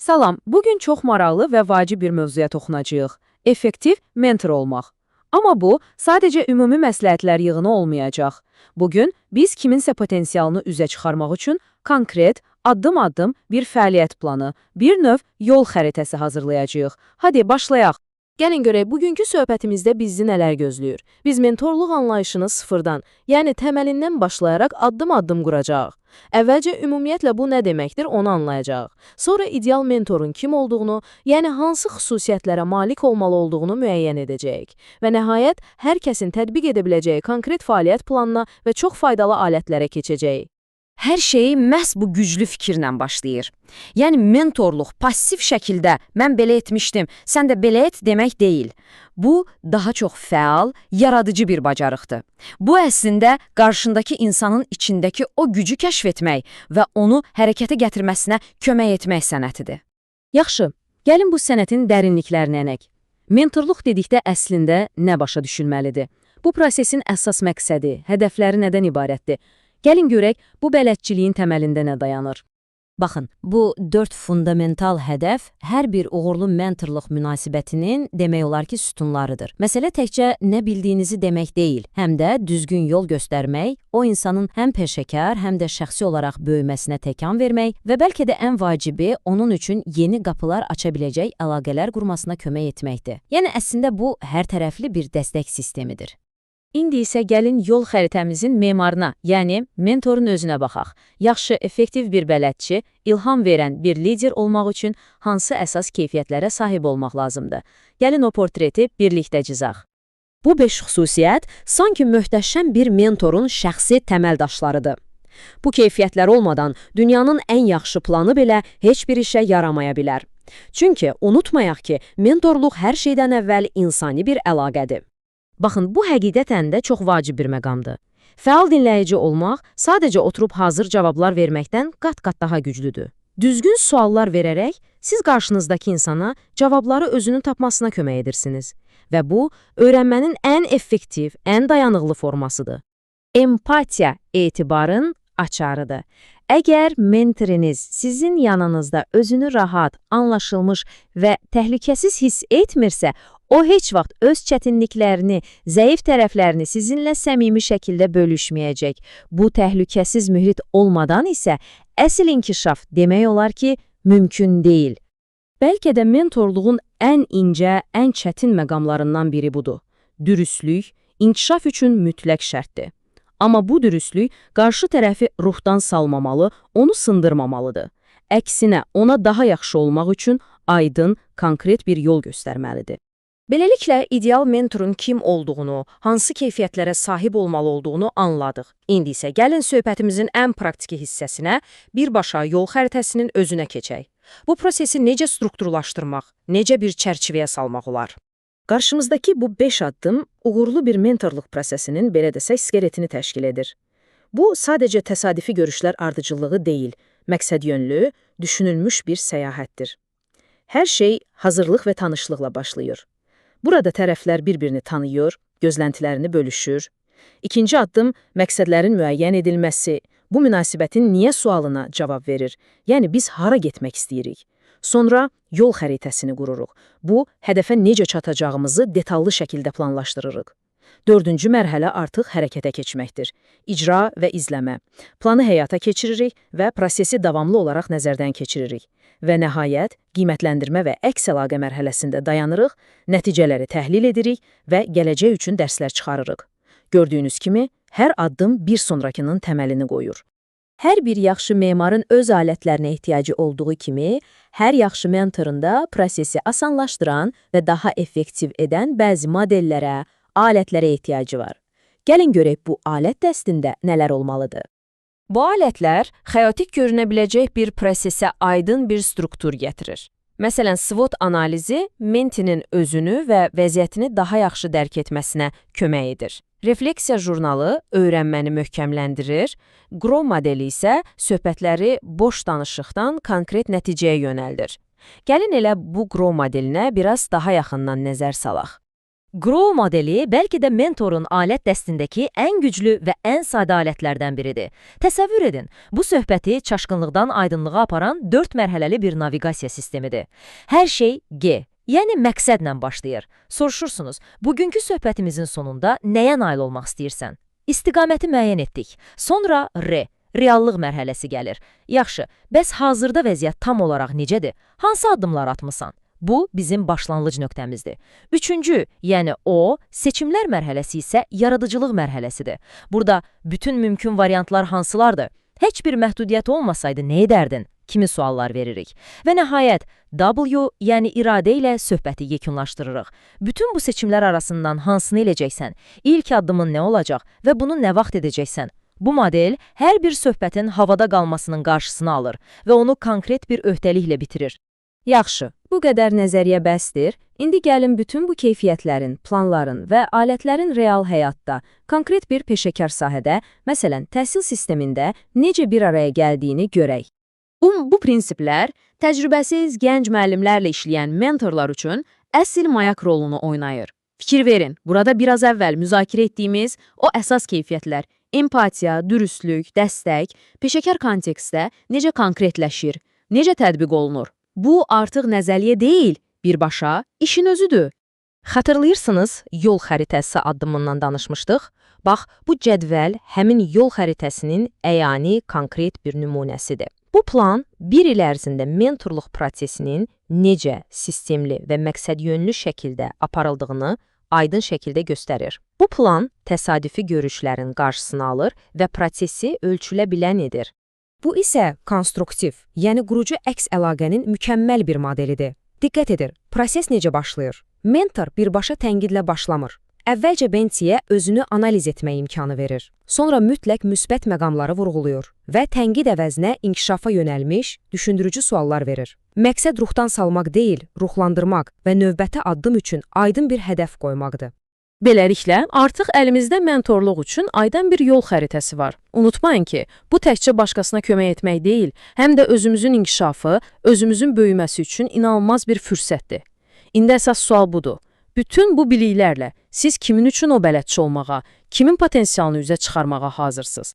Salam, bugün çox maraqlı və vacib bir mövzuya toxunacağıq. Effektiv mentor olmaq. Amma bu, sadəcə ümumi məsləhətlər yığını olmayacaq. Bugün biz kiminsə potensialını üzə çıxarmaq üçün konkret, addım-addım bir fəaliyyət planı, bir növ yol xəritəsi hazırlayacağıq. Hadi başlayaq. Gəlin görək, bugünkü söhbətimizdə bizi nələr gözləyir. Biz mentorluq anlayışını sıfırdan, yəni təməlindən başlayaraq addım-addım quracağıq. Əvvəlcə ümumiyyətlə bu nə deməkdir, onu anlayacağıq. Sonra ideal mentorun kim olduğunu, yəni hansı xüsusiyyətlərə malik olmalı olduğunu müəyyən edəcəyik. Və nəhayət, hər kəsin tətbiq edə biləcəyi konkret fəaliyyət planına və çox faydalı alətlərə keçəcəyik. Hər şey məhz bu güclü fikirlə başlayır. Yəni mentorluq passiv şəkildə mən belə etmişdim, sən də belə et demək deyil. Bu daha çox fəal, yaradıcı bir bacarıqdır. Bu əslində qarşındakı insanın içindəki o gücü kəşf etmək və onu hərəkətə gətirməsinə kömək etmək sənətidir. Yaxşı, gəlin bu sənətin dərinliklərinə enək. Mentorluq dedikdə əslində nə başa düşülməlidir? Bu prosesin əsas məqsədi, hədəfləri nədən ibarətdir? Gəlin görək, bu bələdçiliyin təməlində nə dayanır? Baxın, bu dörd fundamental hədəf hər bir uğurlu mentorluq münasibətinin demək olar ki, sütunlarıdır. Məsələ təkcə nə bildiyinizi demək deyil, həm də düzgün yol göstərmək, o insanın həm peşəkar, həm də şəxsi olaraq böyüməsinə təkan vermək və bəlkə də ən vacibi onun üçün yeni qapılar aça biləcək əlaqələr qurmasına kömək etməkdir. Yəni əslində bu hər tərəfli bir dəstək sistemidir. İndi isə gəlin yol xəritəmizin memarına, yəni mentorun özünə baxaq. Yaxşı, effektiv bir bələdçi, ilham verən bir lider olmaq üçün hansı əsas keyfiyyətlərə sahib olmaq lazımdır? Gəlin o portreti birlikdə cızaq. Bu beş xüsusiyyət sanki möhtəşəm bir mentorun şəxsi təməl daşlarıdır. Bu keyfiyyətlər olmadan dünyanın ən yaxşı planı belə heç bir işə yaramaya bilər. Çünki unutmayaq ki, mentorluq hər şeydən əvvəl insani bir əlaqədir. Baxın, bu həqiqətən də çox vacib bir məqamdır. Fəal dinləyici olmaq sadəcə oturub hazır cavablar verməkdən qat-qat daha güclüdür. Düzgün suallar verərək siz qarşınızdakı insana cavabları özünün tapmasına kömək edirsiniz. Və bu, öyrənmənin ən effektiv, ən dayanıqlı formasıdır. Empatiya etibarın açarıdır. Əgər mentoriniz sizin yanınızda özünü rahat, anlaşılmış və təhlükəsiz hiss etmirsə, o heç vaxt öz çətinliklərini, zəif tərəflərini sizinlə səmimi şəkildə bölüşməyəcək. Bu təhlükəsiz mühit olmadan isə əsl inkişaf demək olar ki, mümkün deyil. Bəlkə də mentorluğun ən incə, ən çətin məqamlarından biri budur. Dürüstlük, inkişaf üçün mütləq şərtdir. Amma bu dürüstlük qarşı tərəfi ruhdan salmamalı, onu sındırmamalıdır. Əksinə, ona daha yaxşı olmaq üçün aydın, konkret bir yol göstərməlidir. Beləliklə, ideal mentorun kim olduğunu, hansı keyfiyyətlərə sahib olmalı olduğunu anladıq. İndi isə gəlin söhbətimizin ən praktiki hissəsinə, birbaşa yol xəritəsinin özünə keçək. Bu prosesi necə strukturlaşdırmaq, necə bir çərçivəyə salmaq olar? Qarşımızdakı bu 5 addım uğurlu bir mentorluq prosesinin, belə desək, skeletini təşkil edir. Bu, sadəcə təsadüfi görüşlər ardıcıllığı deyil, məqsədyönlü, düşünülmüş bir səyahətdir. Hər şey hazırlıq və tanışlıqla başlayır. Burada tərəflər bir-birini tanıyır, gözləntilərini bölüşür. İkinci addım məqsədlərin müəyyən edilməsi, bu münasibətin niyə sualına cavab verir. Yəni biz hara getmək istəyirik? Sonra yol xəritəsini qururuq. Bu, hədəfə necə çatacağımızı detallı şəkildə planlaşdırırıq. Dördüncü mərhələ artıq hərəkətə keçməkdir. İcra və izləmə. Planı həyata keçiririk və prosesi davamlı olaraq nəzərdən keçiririk. Və nəhayət, qiymətləndirmə və əks əlaqə mərhələsində dayanırıq, nəticələri təhlil edirik və gələcək üçün dərslər çıxarırıq. Gördüyünüz kimi, hər addım bir sonrakının təməlini qoyur. Hər bir yaxşı memarın öz alətlərinə ehtiyacı olduğu kimi, hər yaxşı mentorun da prosesi asanlaşdıran və daha effektiv edən bəzi modellərə, alətlərə ehtiyacı var. Gəlin görək bu alət dəstində nələr olmalıdır. Bu alətlər xəotik görünə biləcək bir prosesə aydın bir struktur gətirir. Məsələn, SWOT analizi mentinin özünü və vəziyyətini daha yaxşı dərk etməsinə kömək edir. Refleksiya jurnalı öyrənməni möhkəmləndirir, GROW modeli isə söhbətləri boş danışıqdan konkret nəticəyə yönəldir. Gəlin elə bu GROW modelinə biraz daha yaxından nəzər salaq. Grow modeli bəlkə də mentorun alət dəstindəki ən güclü və ən sadə alətlərdən biridir. Təsəvvür edin, bu söhbəti çaşqınlıqdan aydınlığa aparan 4 mərhələli bir naviqasiya sistemidir. Hər şey G, yəni məqsədlə başlayır. Soruşursunuz, bugünkü söhbətimizin sonunda nəyə nail olmaq istəyirsən? İstiqaməti müəyyən etdik. Sonra R, reallıq mərhələsi gəlir. Yaxşı, bəs hazırda vəziyyət tam olaraq necədir? Hansı addımlar atmısan? Bu, bizim başlanğıc nöqtəmizdir. Üçüncü, yəni O, seçimlər mərhələsi isə yaradıcılıq mərhələsidir. Burada bütün mümkün variantlar hansılardır? Heç bir məhdudiyyət olmasaydı nə edərdin? Kimi suallar veririk. Və nəhayət, W, yəni iradə ilə söhbəti yekunlaşdırırıq. Bütün bu seçimlər arasından hansını eləyəcəksən? İlk addımın nə olacaq və bunu nə vaxt edəcəksən? Bu model hər bir söhbətin havada qalmasının qarşısını alır və onu konkret bir öhdəliklə bitirir. Yaxşı, bu qədər nəzəriyyə bəsdir. İndi gəlin bütün bu keyfiyyətlərin, planların və alətlərin real həyatda, konkret bir peşəkar sahədə, məsələn, təhsil sistemində necə bir araya gəldiyini görək. Bu prinsiplər təcrübəsiz gənc müəllimlərlə işləyən mentorlar üçün əsl mayak rolunu oynayır. Fikir verin, burada biraz əvvəl müzakirə etdiyimiz o əsas keyfiyyətlər, empatiya, dürüstlük, dəstək, peşəkar kontekstdə necə konkretləşir, necə tətbiq olunur? Bu artıq nəzəriyyə deyil, birbaşa işin özüdür. Xatırlayırsınız, yol xəritəsi addımından danışmışdıq. Bax, bu cədvəl həmin yol xəritəsinin əyani, konkret bir nümunəsidir. Bu plan bir il ərzində mentorluq prosesinin necə sistemli və məqsədyönlü şəkildə aparıldığını aydın şəkildə göstərir. Bu plan təsadüfi görüşlərin qarşısını alır və prosesi ölçülə bilən edir. Bu isə konstruktiv, yəni qurucu əks əlaqənin mükəmməl bir modelidir. Diqqət edir, proses necə başlayır? Mentor birbaşa tənqidlə başlamır. Əvvəlcə Bentiyə özünü analiz etmək imkanı verir. Sonra mütləq müsbət məqamları vurğuluyur və tənqid əvəzinə inkişafa yönəlmiş, düşündürücü suallar verir. Məqsəd ruhdan salmaq deyil, ruhlandırmaq və növbəti addım üçün aydın bir hədəf qoymaqdır. Beləliklə, artıq əlimizdə mentorluq üçün aydın bir yol xəritəsi var. Unutmayın ki, bu təkcə başqasına kömək etmək deyil, həm də özümüzün inkişafı, özümüzün böyüməsi üçün inanılmaz bir fürsətdir. İndi əsas sual budur. Bütün bu biliklərlə siz kimin üçün o bələdçi olmağa, kimin potensialını üzə çıxarmağa hazırsınız?